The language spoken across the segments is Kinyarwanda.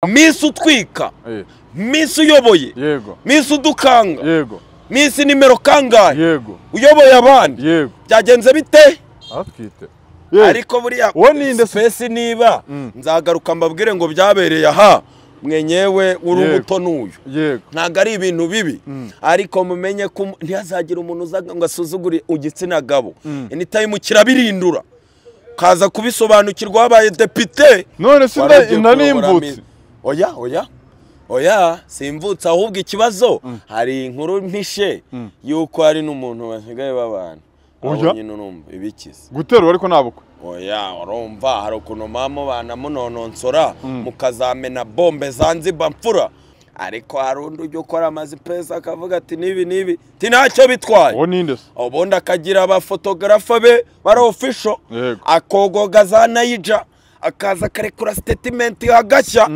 Miss utwika, Miss uyoboye, yego, Miss udukanga, yego, Miss nimero kangahe, yego, uyoboye abandi, yego, byagenze bite? Atwite. Ariko buriya uwo ninde space niba nzagaruka mbabwire ngo byabereye aha mwenyewe urubuto n'uyu. Yego. Ntago ari ibintu bibi. Ariko mumenye ko ntihazagira umuntu uzaga ngo asuzugure igitsina gabo. Anytime kirabirindura. Kaza kubisobanukirwa wabaye depite. None se inda nimvutse. Oya oya. Oya simvutse ahubwo ikibazo hari inkuru mpishe yuko hari n'umuntu basigaye babana. Oya nyine urumva ibikize. Guterura ariko nabukwe. Oya urumva hari ukuntu mama banamunononsora mukazamena bombe Zanzibar mfura. Ariko hari undi ujya ukora amazi pesa akavuga ati nibi nibi ti ntacyo bitwaye. Uwo ninde se? Ubundi akagira abafotografa be bari official akogoga za Naija akaza akarekura statement agashya.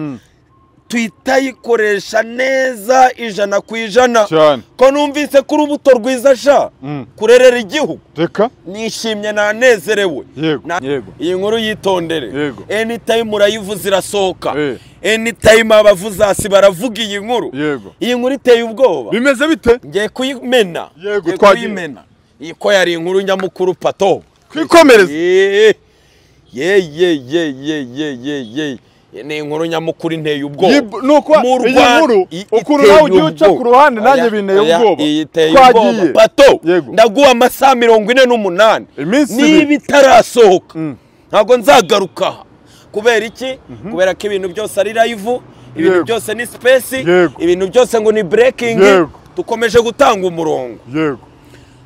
Twitayikoresha neza 100%. Ko numvise ko urubuto rwiza sha kurerera igihugu. Reka nishimye nanezerewe. Yego. Iyi nkuru yitondere. Anytime murayivuza irasohoka. Anytime abavuzasi baravuga iyi nkuru. Iyi nkuru iteye ubwoba. Bimeze bite? Ngiye kuyimena. Yego twagimena. Iyi ko yari inkuru nyamukuru pato. Kwikomereza. Ye ye ye ye ye ye ye. Ni inkuru nyamukuru inteye ubwoba. Nuko iyi nkuru ukuntu nawe ugiye uca ku ruhande nanjye binteye ubwoba. Twagiye pato ndaguha amasaha 48 niba itarasohoka ntabwo nzagaruka. Kubera iki? Kubera ko ibintu byose ari live, ibintu byose ni space, ibintu byose ngo ni breaking. Dukomeje gutanga umurongo. Yego.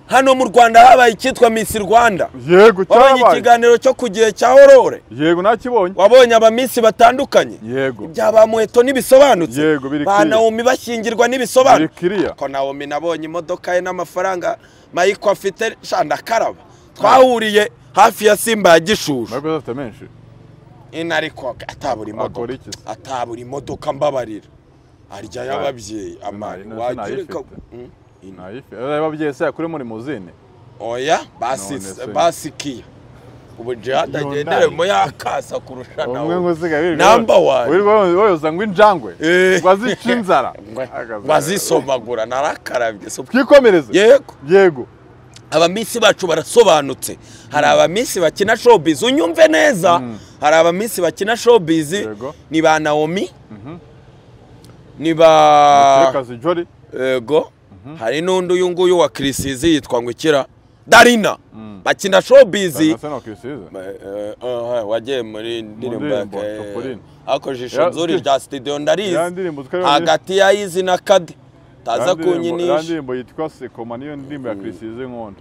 Hano mu Rwanda habaye icyitwa Miss Rwanda. Yego cyabaye. Wabonye ikiganiro cyo kugiye cya Aurore. Yego nakibonye. Wabonye abamisi batandukanye. Yego. Ibya ba Muheto nibisobanutse. Yego biri clear. Ba Naomi bashyingirwa nibisobanutse. Biri clear. Ko Naomi nabonye imodoka ye n'amafaranga Mayiko afite shanda karaba. Twahuriye hafi ya Simba ya Gishushu. Mayiko afite menshi. Inariko atabura imodoka. Atabura imodoka mbabarira. Arya y'ababyeyi amani wagirika. Naife. Ababyeyi se yakure muri muzine. Oya basikiye. Ubu jihad agendere mu yakasa kurusha nawe. Number 1. Wirirwa ngo injangwe. Ngo azica inzara. Ngo azisomagura narakarabye. Twikomereze. Yego. Yego. Abamisi bacu barasobanutse. Hari abamisi bakina showbiz unyumve neza. Hari abamisi bakina showbiz ni ba Naomi. Ni ba Yego. Hari n'undi uyu nguyu wa Chrisizi yitwa ngo ikira Darina. Bakina showbiz. Wagiye muri ndirimbo ako jisho nzuri rya studio ndarizi. Hagati ya izi na Kade taza kunyinisha. Ndirimbo yitwa Sekoma niyo ndirimbo ya Chrisizi nkondo.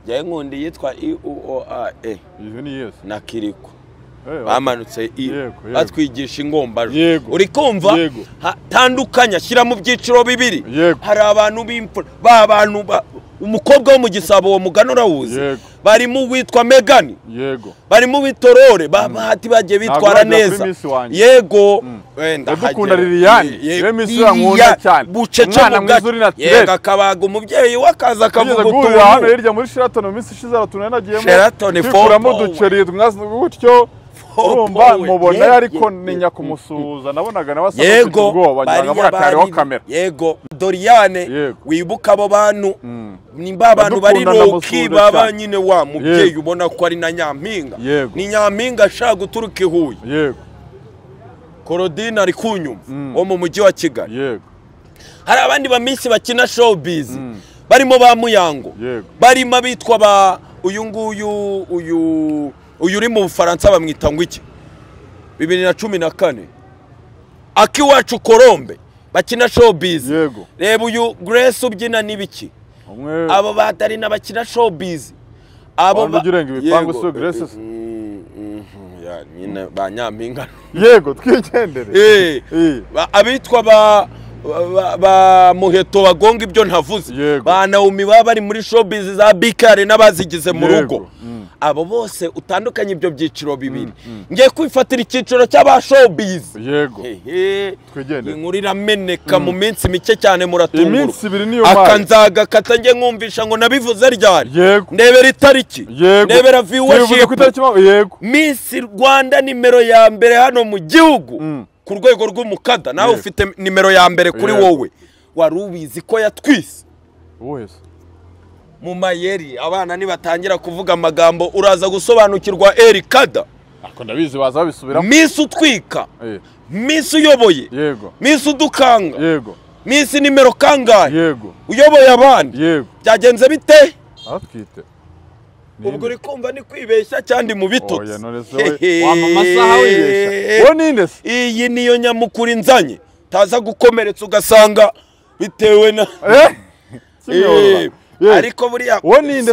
Jye nkundi yitwa IUOAE. Iyo ni Yesu. Na Kiriko. Bamanutse batwigisha ingombajwi. Uri kumva tandukanya shyira mu byiciro bibiri. Hari abantu b'imfura ba bantu umukobwa wo mu Gisabo wo mugano urawuzi. Barimo witwa Megan. Yego. Barimo witorore bahati bagiye bitwara neza. Yego. Wenda dukunda Liliane. Ye Miss nkunda cyane. Bucece mu gace. Yego akabaga umubyeyi wakaza akavuga utuntu. Hano hirya muri Sheraton mu minsi ishize aratunana nagiyemo. Sheraton four uduceri gutyo. Urumva mubona ariko ninya kumusuhuza nabonaga nawe ubwoba ngira ngo kamera. Yego Doriane wibuka abo bantu nimba abantu bari roki baba nyine wa mubyeyi ubona ko ari na nyampinga. Ni nyampinga ashaka guturuka i Huye. Yego. Korodina ari kunyuma wo mu mujyi wa Kigali. Yego. Hari abandi bamisi bakina showbiz barimo ba Muyango. Barimo abitwa ba uyu nguyu uyu uri mu Bufaransa bamwita ngo iki 2014 akiwacu Colombe bakina showbiz. Yego. Reba uyu Grace ubyina nibiki abo batari nabakina showbiz abo bagirenga ibipangu so Grace ya nyine ba nyampinga. Yego twigendere. Abitwa ba Muheto bagonga ibyo ntavuze. Ba Naomi baba bari muri showbiz za Bikare n'abazigize mu rugo. Abo bose utandukanye ibyo byiciro bibiri. Ngiye kwifatira icyiciro cy'aba showbiz. Yego. Twigende. Inkuru irameneka mu minsi mike cyane muratungurwa. Iminsi ibiri niyo mpaye. Akanzaga katange nkumvisha ngo nabivuze ryari. Yego. Ndebera itariki. Yego. Ndebera viewership. Yego. Miss Rwanda nimero ya mbere hano mu gihugu. Ku rwego rw'umukada nawe ufite nimero ya mbere kuri wowe. Wari ubizi ko yatwise. Wese. Mu mayeri abana nibatangira kuvuga amagambo uraza gusobanukirwa Erikada. Ako ndabizi baza babisubiramo. Miss utwika. Miss uyoboye. Yego. Miss udukanga. Yego. Miss nimero kangahe? Yego. Uyoboye abandi. Yego. Byagenze bite? Aratwite. Ubwo uri kumva ni kwibeshya cyandi mu bitotsi. Oya none se we wampa amasaha wibeshya. Wo ninde se? Iyi niyo nyamukuru inzanye. Taza gukomeretsa ugasanga bitewe na ariko buriya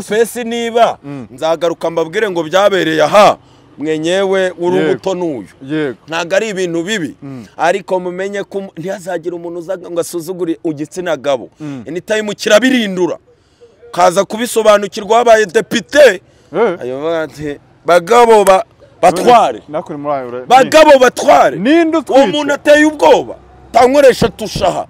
space niba nzagaruka mbabwire ngo byabereye aha mwenyewe urubuto n'uyu. Ntago ari ibintu bibi ariko mumenye ko ntihazagira umuntu uza ngo asuzugure igitsina gabo. Anytime kirabirindura kaza kubisobanukirwa habaye depite ayo ati bagabo batware bagabo batware. Uwo muntu ateye ubwoba tankoresha tushaha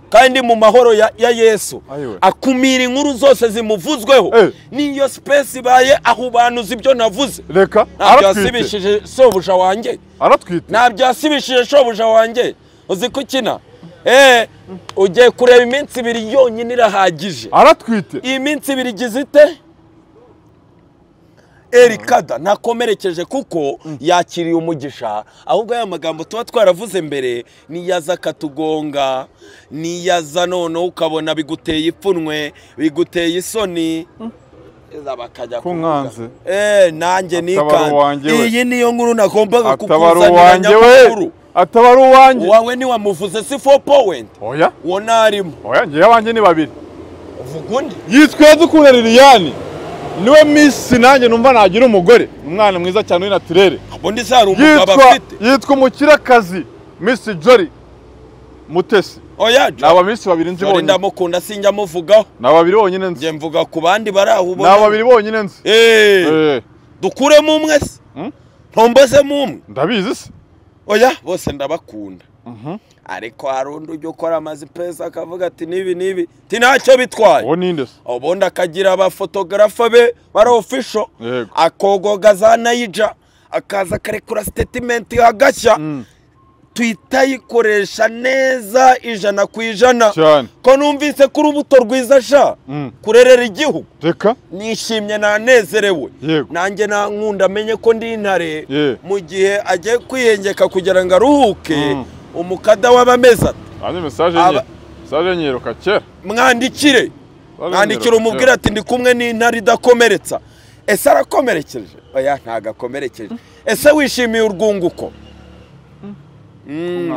kandi mu mahoro ya Yesu akumira inkuru zose zimuvuzweho. Niyo space ibaye aho banuza ibyo navuze. Reka aratwite sobuja wanjye. Aratwite. Ntabyasibishije shobuja wanjye. Uzi kukina ugiye kureba iminsi ibiri yonyine irahagije. Aratwite. Iyi minsi ibiri igize ite? Erikada ntakomerekeje kuko yakiriye umugisha. Ahubwo aya magambo tuba twaravuze mbere niyaza akatugonga, niyaza none ukabona biguteye ipfunwe, biguteye isoni, bakajya kunkanze. Nanjye nikanze. Iyi niyo nkuru nagombaga kukuzanira nyamukuru. Atabari uwanjye. Wawe ni wamuvuze si 4 point. Oya. Uwo narimo. Oya ngiye abanjye ni babiri. Uvuga undi. Yitwa Dukunda Liliane. Niwe Miss nanjye numva nagira umugore, umwana mwiza cyane uri naturere. Ubundi se hari umugabo afite? Yitwa umukirakazi Miss Jolly Mutesi. Oya. Naba Miss babiri nzi bonyine. Ndamukunda sinjya muvugaho. Naba babiri bonyine nzi. Ngiye mvuga ku bandi bari aho ubona. Naba babiri bonyine nzi. Dukuremo umwe se? Ntombozemo umwe. Ndabizi se. Oya bose ndabakunda. Ariko hari undi ujya ukora amazi pesa akavuga ati nibi nibi ti ntacyo bitwaye. Uwo ninde se? Ubundi akagira abafotografa be bari official, akogoga za Naija, akaza akarekura statement agashya. Twitayikoresha neza 100%. Ko numvise ko urubuto rwiza sha kurerera igihugu. Reka nishimye nanezerewe. Nanjye nankunda amenye ko ndi intare mu gihe agiye kwihengeka kugira ngo aruhuke. Umukada w'abameza ati message nyiruka kera. Mwandikire umubwira ati ndi kumwe n'intare idakomeretsa. Ese arakomerekeje? Oya ntagakomerekeje. Ese wishimiye urwunguko?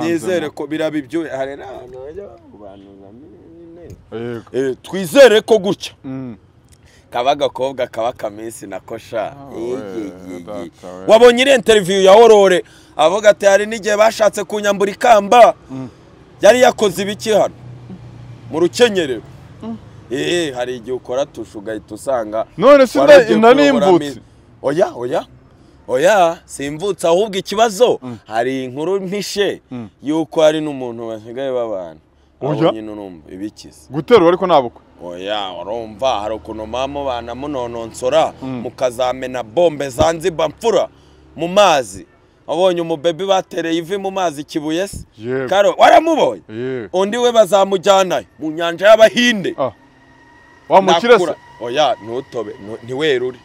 Nizere ko biraba ibyo hari n'abantu bajya bakubanuza nyine. Twizere ko gutya kaba gakobwa kaba kamisi nako sha. Wabonye iri interview ya Aurore avuga ati hari n'igihe bashatse kunyambura ikamba. Yari yakoze ibiki hano mu rukenyerero. Hari igihe ukora tusha ugahita usanga none se inanimbutse. Oya oya oya simvutse ahubwo ikibazo hari inkuru mpishe yuko hari n'umuntu basigaye babana. Oya nyine urumva ibikize guterura ariko nabukwe. Oya urumva hari ukuntu mama banamunononsora mukazamena bombe zanziba mfura mu mazi. Abonye umubebi batereye ivi mu mazi kibuye se. Karo waramubonye? Undi we bazamujyana mu nyanja y'Abahinde. Wamukire se? Oya ntutobe ntiwerure.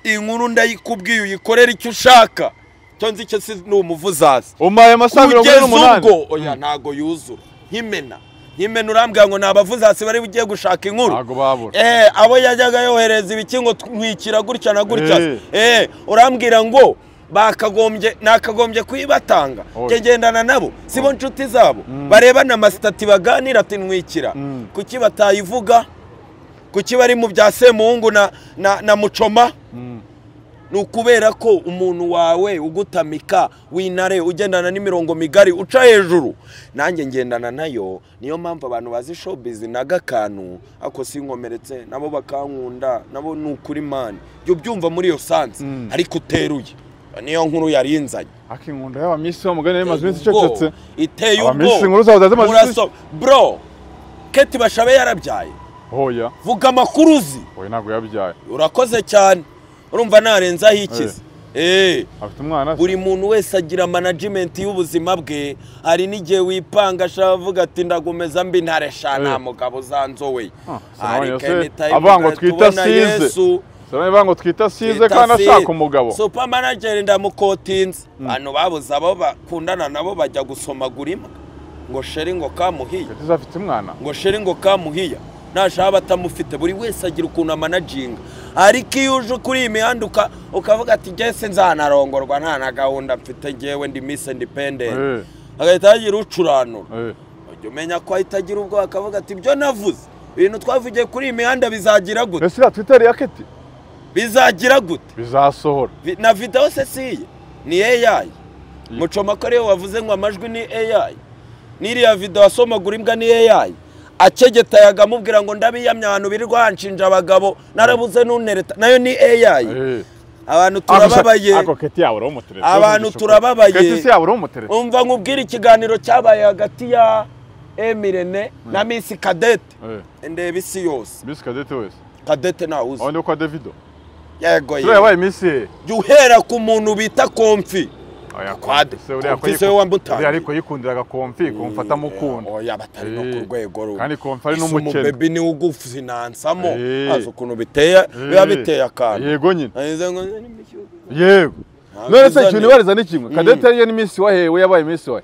Inkuru ndayikubwiye uyikorera icyo ushaka. Cyo nzi icyo si n'umuvuzazi. Umaye amasaha 48. Oya ntago yuzura. Nkimena. Nkimena urambwira ngo nabavuzasi bari bugiye gushaka inkuru. Ntago babura. Abo yajyaga yohereza ibiki ngo twikira gutya na gutya. Urambwira ngo bakagombye nakagombye kuyibatanga. Ngendana nabo sibo nshuti zabo. Barebana amasitati baganira ati nwikira. Kuki batayivuga? Kuki bari mu bya Semuhungu na Mucoma? Ni ukubera ko umuntu wawe ugutamika w'intare ugendana n'imirongo migari uca hejuru, nanjye ngendana nayo. Niyo mpamvu abantu bazi showbiz n'agakantu ako sinkomeretse nabo bakankunda, nabo ni ukuri man, jya ubyumva muri iyo sansi ariko uteruye. Niyo nkuru yarinzanye akinkunda y'aba miss wa mugani yamaze iminsi icecetse iteye ubwo miss inkuru zawe zamaze. Bro, Keti Bashabe yarabyaye? Hoya. Vuga amakuru uzi. Oya ntabwo yabyaye. Urakoze cyane. Urumva narenzaho ikize. Afite umwana. Buri muntu wese agira management y'ubuzima bwe. Hari n'igihe wipanga ashavuga ati ndagomeza mbi ntaresha nta mugabo uzanzowe. Avango twita size. Sinabango ngo twita size kandi ashaka umugabo. Super manager ndamukotinze. Abantu babuze abo bakundana nabo bajya gusomagura imbwa. Ngo sheri ngo kamuhiya. Keti afite umwana. Ngo sheri ngo kamuhiya. Nashaba batamufite, buri wese agira ukuntu amanaginga. Ariko iyo uje kuri iyi mihanda ukavuga ati njye sinzanarongorwa nta na gahunda mfite, njyewe ndi Miss Independent, agahita agira ucuranura. Ujya umenya ko ahita agira ubwo akavuga ati ibyo navuze, ibintu twavugiye kuri iyi mihanda bizagira gute? Ese iriya Twitter ya Keti bizagira gute? Bizasohora. Na video se siye ni AI. Mucoma ko ariyo wavuze ngo amajwi ni AI. N'iriya video asomagura imbwa ni AI. Akegeta yagamubwira ngo ndabiyamye abantu birirwa hanshinja abagabo narabuze nuntereta, nayo ni AI. Abantu turababaye. Abantu turababaye. Umva nkubwira ikiganiro cyabaye hagati ya Emirene na Miss Cadette. Ndeba isi yose. Miss Cadette wese. Cadette nawe uzi. Aho kwa Davido. Yego yego. Yabaye Miss. Jya uhera ku muntu bita Komfi. Komfi se wambutangiye. Ariko yikundiraga Komfi, kumfata mukunda. Oya batari no ku rwego rumwe. Kandi Komfi ari n'umukene. Umubebi ni ugufinansamo. Azi ukuntu biteye, biba biteye akantu. Yego nyine. Yego. None se ikintu bariza ni kimwe. Cadette yari ni Miss wa hewe yabaye Miss wa.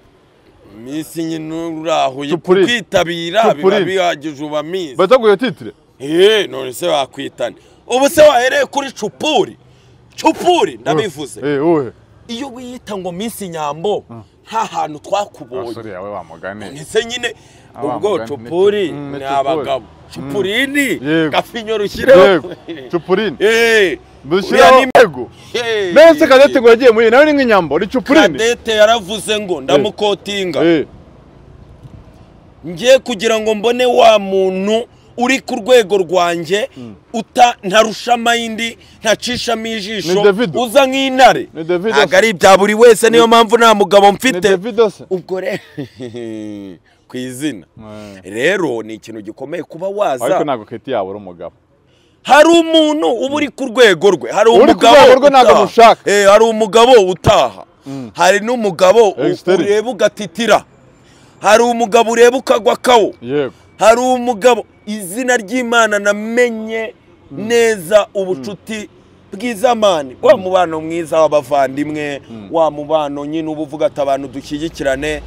Miss nyine urahuye kwitabira biba bihagije uba Miss. Bataguye titre. None se wakwitana. Ubu se wahereye kuri Cupuri. Cupuri ndabivuze. Uhe. Iyo wiyita ngo Miss Nyambo nta hantu twakubonye. Asore yawe wamugane. Nise nyine ubwo Cupuri ni abagabo. Cupurini gafinyo rushyireho. Cupurini. Bushyiraho yego. Nese Cadette ngo yagiye muri nawe ni nk'inyambo ni Cupurini. Cadette yaravuze ngo ndamukotinga. Ngiye kugira ngo mbone wa muntu uri ku rwego rwanjye uta ntarusha mayindi ntacishamo ijisho uza nk'intare. Ntabwo ari ibya buri wese, niyo mpamvu nta mugabo mfite. Ubwo rero ku izina rero ni ikintu gikomeye kuba waza. Ariko ntabwo Keti yabura umugabo. Hari umuntu uba uri ku rwego rwe, hari umugabo hari umugabo utaha, hari n'umugabo ureba ugatitira, hari umugabo ureba ukagwa kawo, hari umugabo. Izina ry'Imana namenye neza ubucuti bw'izamani, wa mubano mwiza w'abavandimwe, wa mubano nyine uba uvuga ati abantu dushyigikirane.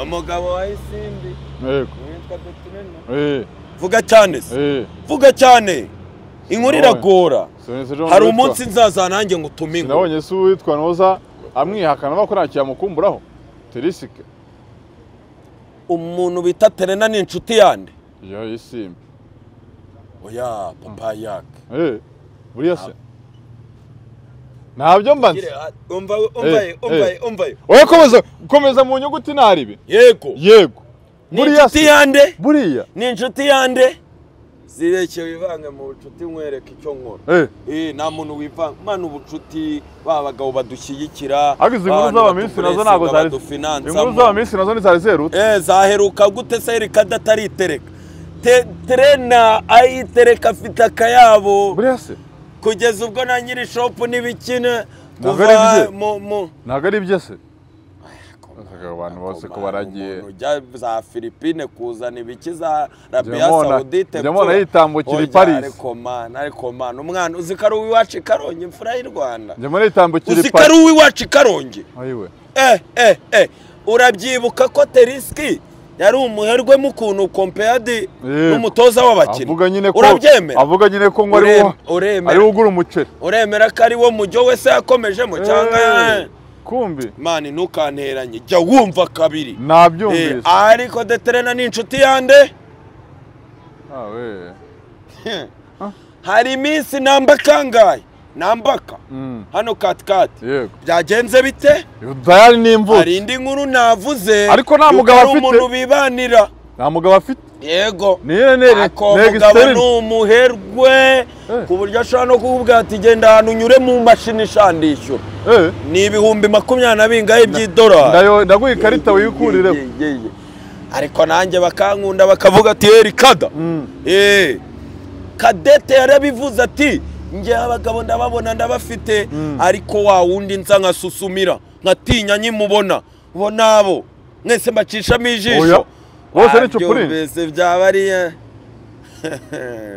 Umugabo wa Isimbi witwa Betinene, vuga cyane se, vuga cyane, inkuru iragora. Hari umunsi nzaza nanjye ngo utume inkuru. Sinabonye se uwitwa Noza amwihakana ko nta kiyamukumburaho Terisike. Umuntu bita Terena ni inshuti yande. Yo Isimbi. Oya papa yake. Buriya se. Ntabyo mbanze. Umva umva umva umva. Oya komeza mu nyuguti naribe. Yego. Yego. Buriya se yande? Buriya. Ni inshuti yande? Zireke wivange mu bucuti nkwereke icyo nkora. Nta muntu wivanga. Mana ubucuti babagabo badushyigikira. Agize inkuru z'abamisi nazo ntago zari. Inkuru z'abamisi nazo ni zari zerutse. Zaheruka gute se Erika ataritereka? Terena ayitereka afite akayabo. Buriya se kugeza ubwo na nyiri shop n'ibikina kuva mu ntago ari ibye se. Abantu bose ko baragiye ujya za Philippines kuzana ibiki za Arabia Saoudite. Ndamubona yitambukira i Paris. Ariko man umwana uzi ko ari uwiwacu i Karongi, imfura y'u Rwanda. Ndamubona yitambukira i Paris. Uzi ko ari uwiwacu i Karongi. Ayiwe. Urabyibuka ko Teriski yari umuherwe mu kuntu compared n'umutoza w'abakinnyi. Urabyemera? Avuga nyine ko ngo ari wo ugura umuceri. Uremera ko ari wo mujyo wese yakomejemo cyangwa kumbi? Mani ntukanteranye, jya wumva kabiri. Nabyumvise. Ariko Deterena ni inshuti yande? Hari iminsi namba kangahe? Nambaka hano katikati byagenze bite? Dayari n'imvutsi. Hari indi nkuru navuze ariko nta mugabo afite, umuntu bibanira nta mugabo afite. Yego, ako mugabo ni umuherwe ku buryo ashobora no kukubwira ati genda ahantu unyure mu mashini ishandishyura ni 20,000 bingahe by'idolari, ndaguha ikarita wikurireho. Ariko nanjye bakankunda bakavuga ati Erikada Kadete yarabivuze ati njye abagabo ndababona ndabafite, ariko wa wundi nza nkasusumira nkatinya nkimubona bo nabo mwese mbacishamo ijisho bose ni cupuri mbese byaba ari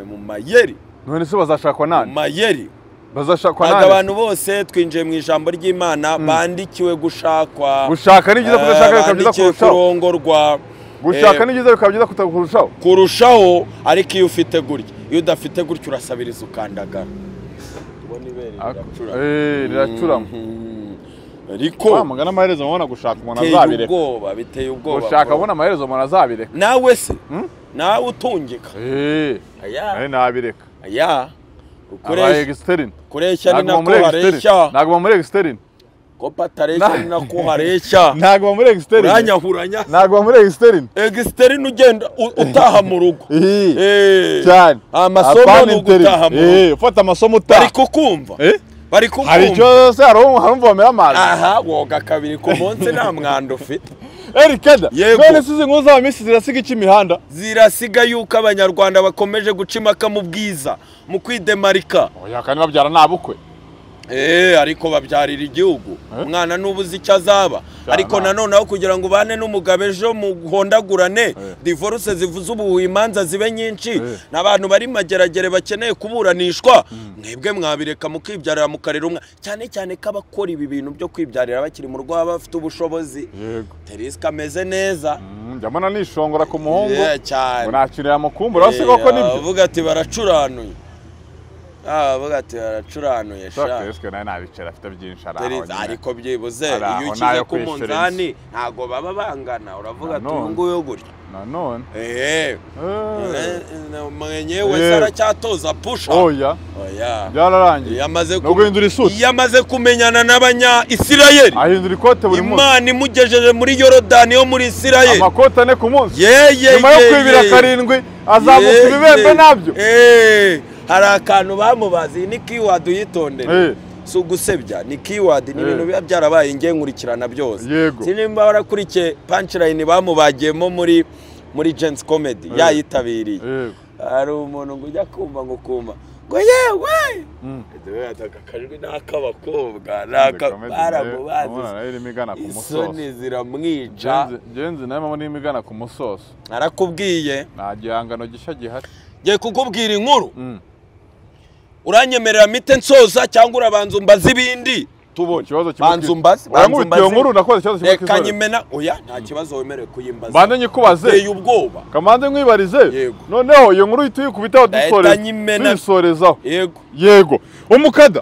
mu mayeri. None se bazashakwa nani? Mu mayeri bazashakwa nani? Abantu bose twinjiye mu ijambo ry'Imana bandikiwe gushakwa. Gushaka ni byiza, kudashaka bikaba byiza kurushaho. Kurongorwa gushaka ni byiza bikaba byiza kurushaho kurushaho, ariko iyo ufite gutya, iyo udafite gutya urasabiriza ukandagara. Ubona ibere riracurama. Ariko mugana amaherezo mubona gushaka umuntu azabireka. Ubwoba biteye ubwoba. Gushaka abona amaherezo umuntu azabireka. Nawe se nawe utungika. Aya nabireka. Aya ukoresha ni nako hareshya. Naguma muri externe. Ko patareshya ni nako hareshya. Naguma muri externe. Uranyahuranya. Naguma muri externe. Externe ugenda utaha mu rugo. Cyane. Amasomo ni ugutaha mu rugo. Ufata amasomo utaha. Bari kukumva. Bari kukumva. Hari icyo se harumva bamera amazi. Aha woga kabiri ku munsi nta mwanda ufite. Erikada, none se izi nkuru z'abamisi zirasiga iki imihanda? Zirasiga yuko abanyarwanda bakomeje guca impaka mu bwiza, mu kwidemarika. Oya kandi babyara nta bukwe. Ariko babyarira igihugu. Umwana nubuze icyo azaba. Ariko nanone aho kugira ngo ubane n'umugabo ejo muhondagurane, divorce zivuze ubu imanza zibe nyinshi, n'abantu bari mageragere bakeneye kuburanishwa, mwebwe mwabireka mukibyarira mukarera umwana. Cyane cyane ko abakora ibi bintu byo kwibyarira bakiri mu rugo baba bafite ubushobozi. Yego. Teriska ameze neza. Njyamana nishongora ku muhungu. Cyane. Ngo mukumbura se koko nibyo. Avuga ati baracuranuye. Avuga ati baracuranuye sha. Tereske nawe nabicara afite byinshi araho. Ariko byibuze iyo ukize ku munzani ntago baba bangana, uravuga ati uyu nguyu gutya. Nanone. Mwenyewe saracyatoza pusha. Oya. Oya. Byararangiye. Yamaze guhindura isura. Yamaze kumenyana n'abanya Isirayeli. Ahindura ikote buri munsi. Imana imugejeje muri Yorodani yo muri Isirayeli. Amakote ane ku munsi. Nyuma yo kwibira 7 azamuka ibibembe nabyo. Hari akantu bamubazi ni keyword uyitondere. Si ugusebya ni keyword, ni ibintu biba byarabaye ngiye nkurikirana byose. Sinimba barakurikiye punchline bamubagiyemo muri Gents Comedy yayitabiriye. Hari umuntu ngo ujya kumva ngo kumva ngo yewe ataka kajwi n'akabakobwa baramubazi isoni ziramwica. Genzi nawe mama n'imigana ku musozo. Narakubwiye nta gihangano gishya gihari. Ngiye kukubwira inkuru. Uranyemerera mite nsoza cyangwa urabanza umbaze ibindi? Tubone. Banza umbaze. Iyo nkuru nakoze ikibazo kimwe. Reka nyimena. Oya nta kibazo wemerewe kuyimbaza. Banze nyikubaze. Teye ubwoba. Kamanze nkwibarize. Noneho iyo nkuru tuyikubitaho dusoreza. Tuyisorezaho. Yego. Yego. Umukada.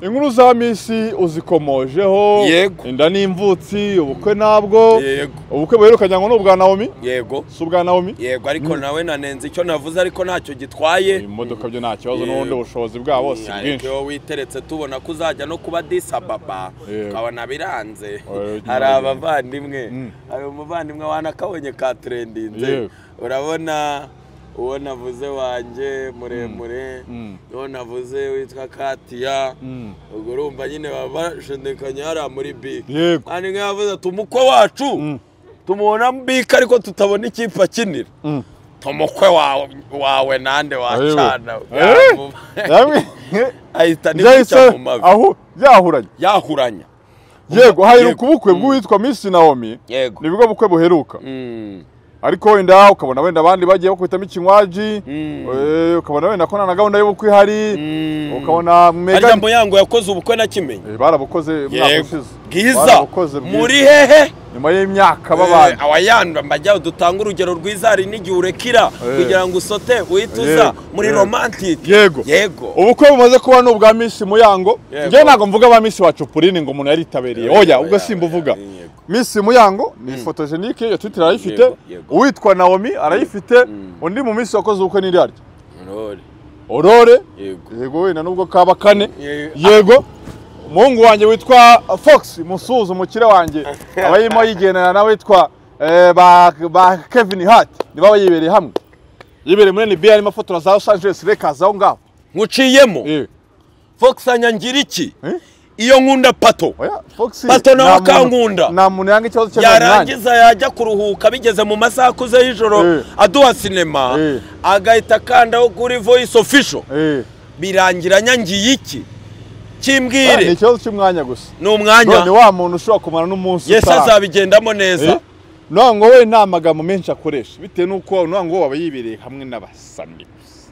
Inkuru za misi uzikomojeho. Inda n'imvutsi, ubukwe nabwo. Yego. Ubukwe buherukanye ngo n'ubwa Naomi? Yego. Si ubwa Naomi? Yego, ariko nawe nanenze icyo navuze ariko ntacyo gitwaye. Imodoka byo nta kibazo n'ubundi bushobozi bwabo si bwinshi. Ariko iyo witeretse tubona ko uzajya no kuba Addis Ababa ukabona biranze. Hari abavandimwe, hari umuvandimwe wanakabonye ka trendinze. Urabona uwo navuze wanjye muremure, uwo navuze witwa Katia, ubwo urumva nyine babashendekanye hariya muri bike. Kandi nk'abavuze ati umukwe wacu tumubona bike ariko tutabona ikipe akinira. Umukwe wawe nande wacana. Ahita n'icyo mu mavi. Aho yahuranye. Yahuranya. Yego, haheruka ubukwe bw'uwitwa Miss Naomi. Nibwo bukwe buheruka. Ariko wenda ukabona wenda abandi bagiye bakubitamo ikinywaji, ukabona wenda ko na gahunda y'ubukwe ihari, ukabona Mega Muyango yakoze ubukwe na Kimenyi. Barabukoze umwaka ushize. Bwiza. Muri hehe? Nyuma y'imyaka babanye. Awayanda mbajya dutanga urugero rwiza hari n'igihe urekira kugira ngo usote uhituza muri romantic. Yego. Yego. Ubukwe bumaze kuba n'ubwa Miss Muyango. Nge ntago mvuga ba Miss wacu Pauline ngo umuntu yaritabiriye. Oya, ubwo simbuvuga. Miss Muyango ni photogenique iyo Twitter arayifite, uwitwa Naomi arayifite, undi mu Miss wakoze ubukwe ni ryaryo. Ndori. Aurore yego wenda nubwo kaba kane yego umuhungu wanjye witwa Fox musuhuza umukire wanjye aba yimo yigenera nawe witwa ba Kevin Hart niba yibereye hamwe yibereye muri NBA arimo afotora za Los Angeles Lakers aho ngaho nkuciyemo Fox anyangira iki iyo nkunda Pato Pato nawe akankunda nta muntu yanga ikibazo cye yarangiza yajya kuruhuka bigeze mu masaha akuze y'ijoro aduha sinema agahita akandaho kuri Voice Official birangira nyangiye iki kimbwire ni ikibazo cy'umwanya gusa ni umwanya none wa muntu ushobora kumara n'umunsi Yesu azabigendamo neza no ngo we nta magambo menshi akoresha bitewe n'uko no ngo waba yibereye hamwe n'abasami gusa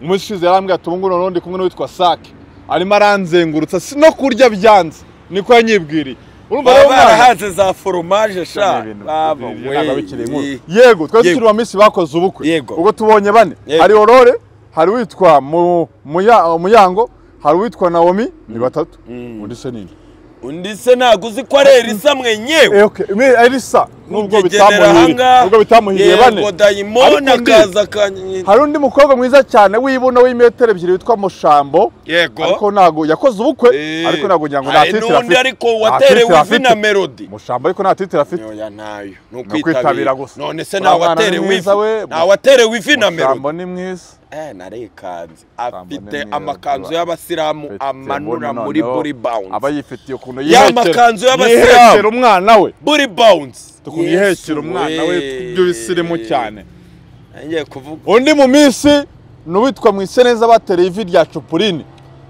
umunsi ushize yarambwiye ati ubu ngubu ndi kumwe n'uwitwa Sake arimo aranzengurutsa no kurya byanze niko yanyibwiriye urumva rero barahaze za fromage sha baba we yego twese turi mu minsi bakoze ubukwe ubwo tubonye bane hari Aurore hari witwa Muyango hari witwa Naomi ni batatu undi se nini undi se ntago uzi ko ari Elisa mwenyewe okay Elisa nubwo bitamuhiriye nubwo bitamuhiriye bane yego dayimoni akaza hari undi mukobwa mwiza cyane w'ibuno w'imetero 2 witwa Mushambo yego ariko ntago yakoze ubukwe ariko ntago ngira ngo nta titire afite n'undi ariko waterewe ivi na Melody Mushambo ariko nta titire afite oya ntayo ni ukwitabira gusa none se nta waterewe ivi nta waterewe ivi na Melody Mushambo ni mwiza narikanze afite amakanzu y'abasilamu amanura muri buri bounce aba yifitiye ukuntu y'amakanzu y'abasilamu umwana we buri bounce ukuntu yihekera umwana we byo bisirimu cyane ngiye kuvuga undi mu minsi n'uwitwa Mwiseneza batereye ivi rya Cupurini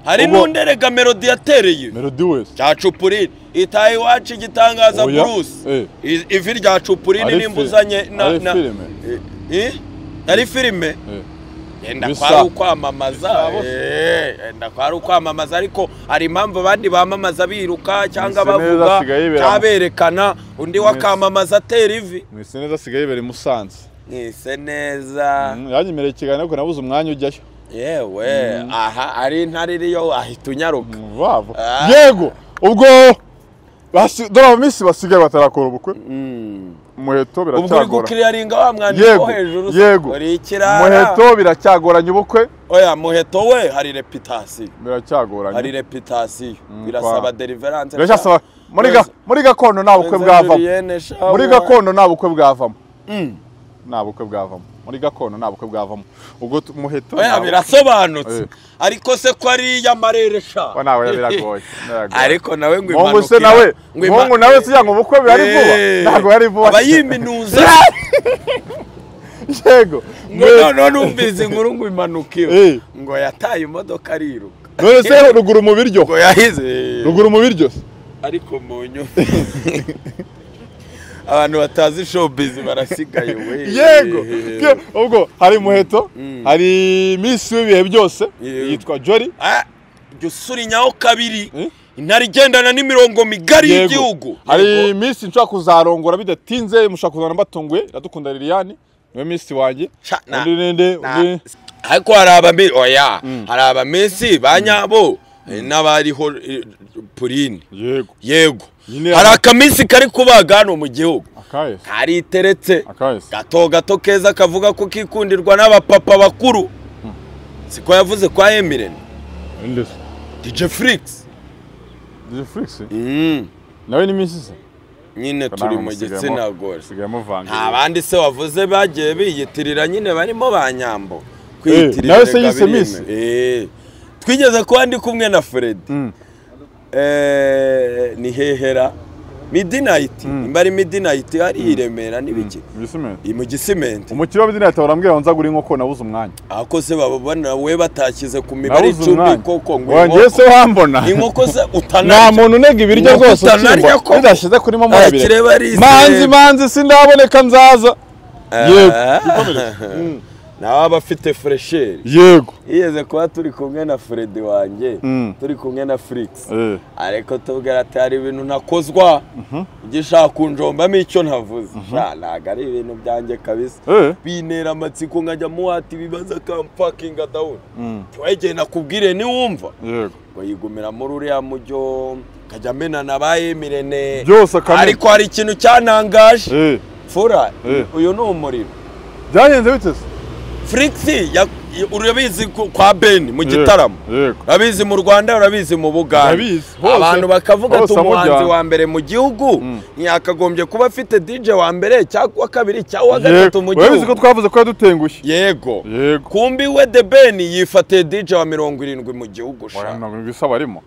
hari n'undi erega Melody yatereye Melody wese cya Cupurini itaye iwacu igitangaza Bruce ivi rya Cupurini nimbuzanye na ari filime enda kwari ukwamamaza enda kwari ukwamamaza ariko hari impamvu abandi bamamaza biruka cyangwa bavuga cyaberekana undi wakamamaza atera ivi Mwiseneza asigaye yibera i Musanze Mwiseneza yanyemereye ikiganiro ariko nabuze umwanya ujyayo yewe aha ari intare iriyo ahita unyaruka yego ubwo dore aba minsi basigaye batarakora ubukwe Muheto biracyagora ubwo uri gukiriyaringa wa mwandiko hejuru yego Muheto biracyagoranye ubukwe oya Muheto we hari reputasiyo biracyagoranye hari reputasiyo birasaba deliverance biracyasaba muri gakondo nta bukwe bwavamo muri gakondo nta bukwe bwavamo nta bukwe bwavamo muri gakondo nta bukwe bwavamo ubwo Muheto oya birasobanutse ariko se ko ari yamarere sha wa nawe biragoye ariko nawe ngo impanuka se nawe ngo nawe se yango ubukwe bari vuba ntago bari vuba abayiminuza yego ngo none numvise inkuru ngo impanuka iyo ngo yataye imodoka ariruka none se ruguru mu biryo ngo yahize ruguru mu biryo ariko munyo abantu batazi showbiz barasigaye we yego ubwo hari Muheto hari Miss w'ibihe byose yitwa Jolly jya usurinyaho kabiri intare igendana n'imirongo migari y'igihugu hari Miss nshobora kuzarongora bidatinze mushobora kuzana mbatunguye iradukunda Liliane niwe Miss wanjye undi ninde undi ariko hari abami oya hari abamisi ba nyabo n'abariho Purine yego yego hari akamisi kari kubaga hano mu gihugu kariteretse gato gato keza kavuga ko kikundirwa n'abapapa bakuru siko yavuze kwa Emirene DJ Flix DJ Flix nawe ni misi se nyine turi mu gitsina gore nta bandi se wavuze bagiye biyitirira nyine barimo ba Nyambo kwiyitirira nawe se yise misi twigeze kuba ndi kumwe na Fred ni hehera Midnight imba ari Midnight ari i Remera n'ibiki mu Gisimenti umukire wa Midnight barambwira ngo nzagura inkoko nabuze umwanya ako se bababona we batakize ku mibare 10 koko ngo ngiye se wambona inkoko se utanarya nta muntu unega ibiryo rwose utanarya bidashize kuri momo abiri manzi manzi sindaboneka nzaza yego nawe aba afite fresheri yego yigeze kuba turi kumwe na Fred wanjye turi kumwe na Flix ariko tubwira ati hari ibintu nakozwa ugishaka kunjombamo icyo ntavuze ntabwo ari ibintu byanjye kabisa bintera amatsiko nkajya muhata ibibazo akamfakinga dawuni wegeye nakubwire niwumva ngo yigumira muri uriya mujyo nkajya amenana ba Emirene ariko hari ikintu cyanangaje fura uyu ni umuriro byagenze bite se Flix urabizi kwa Ben mu gitaramo, urabizi mu Rwanda, urabizi mu Bugande, abantu bakavuga ati umuhanzi wa mbere mu gihugu ntiyakagombye kuba afite DJ wa mbere cyangwa kabiri cyangwa gatatu mu gihugu. Urabizi ko twavuze ko yadutengushye. Yego. Kumbi we The Ben yifatiye DJ wa 70 mu gihugu sha. Mirongo isaba arimo.